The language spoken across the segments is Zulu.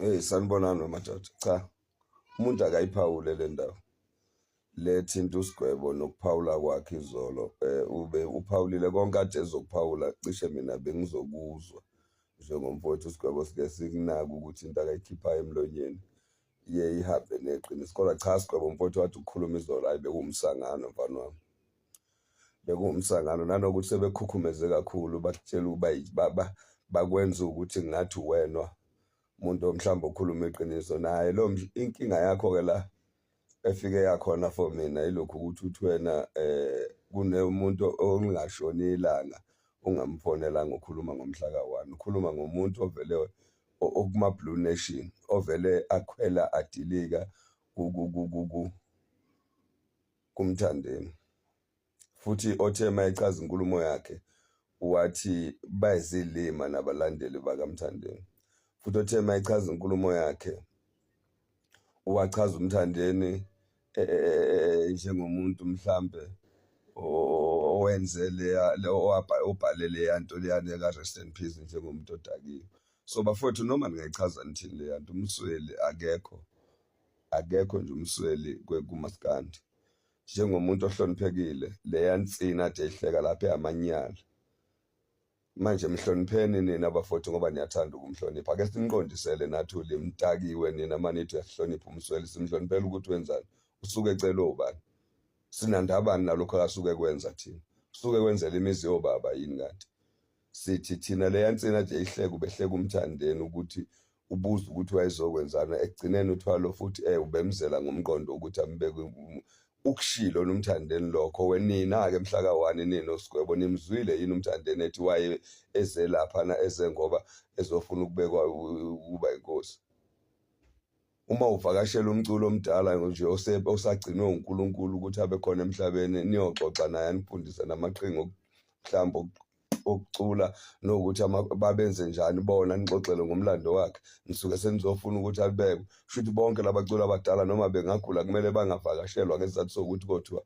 Hey, sanibonani madoda. Cha, umuntu akayiphawule le ndaba le thinta uSigwebo nokuphawula kwakhe izolo. Ube uphawulile konke ade ezokuphawula, cishe mina bengizokuzwa njengomfowethu uSigwebo, sike sikunake ukuthi into akayikhiphayo emlonyeni iye ihambe neqiniso. Kodwa cha, Sigwebo mfowethu, wathi ukukhuluma izolo, hhayi bekuwumsangano mfana wami, bekuwumsangano. Nanokuthi sebekhukhumeze kakhulu, bakutshela ukuba bakwenza ukuthi ngathi uwenwa umuntu mhlawumbe okhuluma iqiniso naye lo. Inkinga yakho-ke la efike yakhona for mina yilokhu ukuthi uthi wena kunemuntu ongashoni ilanga ungamfonelanga, ukhuluma ngomhla ka-1, ukhuluma ngomuntu ovele okuma-Blue Nation, ovele akhwela adilika kuMthandeni, futhi othe uma echaza inkulumo yakhe wathi bayizilima nabalandeli bakaMthandeni, futhi othe uma echaza inkulumo yakhe wachaza uMthandeni njengomuntu mhlambe owenze leya, obhale leya nto leyana ka-rest in peace, njengomuntu odakiwe. So bafowethu, noma ningayichaza nithini leya nto, uMsweli akekho, akekho nje uMsweli kumaskandi njengomuntu ohloniphekile. Leya nsini ade eyihleka lapha eyamanyala. Manje mhlonipheni nina bafowethu, ngoba niyathanda ukumhlonipha. Ake simqondisele nathi ulimi, nitakiwe nina manithi uyasihlonipha uMsweli. Simhloniphela ukuthi wenzani? Usuke ecele ubani? Sinandabani nalokho akasuke kwenza thina? Usuke kwenzela imizi yobaba yini kanti? Sithi thina leya nsini ade ihleka, ubehleka uMthandeni ukuthi ubuza ukuthi wayezokwenzana ekugcineni uthwalo, futhi ubemzela ngomqondo ukuthi ambeke. Ukushilo noMthandeni lokho. Wenina-ke mhla ka-1, nini oSigwebo, nimzwile yini uMthandeni ethi waye eze laphana, eze ngoba ezofuna ukubekwa ukuba inkosi? Uma uvakashela umculo omdala nje osagcinwe uNkulunkulu ukuthi abe khona emhlabeni, niyoxoxa naye, anifundise namaqhinga mhlawumbe okucula, nokuthi babenze njani bona, nixoxele ngomlando wakhe, nisuke senizofuna ukuthi alibekwe. Kusho ukuthi bonke labaculi abadala, noma bengagula, kumele bangavakashelwa ngesizathu sokuthi kothiwa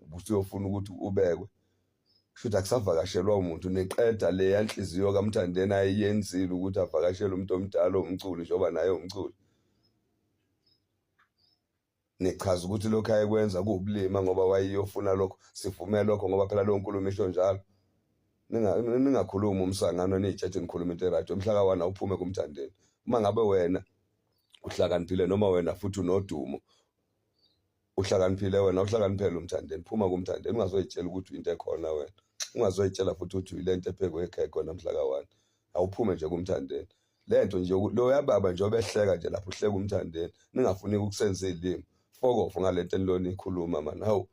ubusuyofuna ukuthi ubekwe? Kusho ukuthi akusavakashelwa umuntu, niqeda leya nhliziyo kaMthandeni ayiyenzile ukuthi avakashele umuntu omdala owumculi, njengoba naye umculi. Nichaza ukuthi lokhu ayekwenza kuwubulima ngoba wayeyofuna lokho. Sivume lokho ngoba phela leyo nkulumo isho njalo. Ningakhulumi umsangano, niy'tshethe nikhuluma into e-right. Mhla ka-1 awuphume kuMthandeni. Uma ngabe wena uhlakaniphile, noma wena futhi unodumo, uhlakaniphile wena, uhlakaniphele uMthandeni, phuma kuMthandeni. Ungazoyitshela ukuthi into ekhona wena, ungazoyitshela futhi ukuthi uyile nto ephekwe ekhekhe wena. Mhla ka-1 awuphume nje kuMthandeni. Le nto nje loya baba nje obehleka nje lapho uhleka uMthandeni, ningafuni ukusenza iy'limi, fokofu ngale nto enilona ikhuluma mani. Hawu.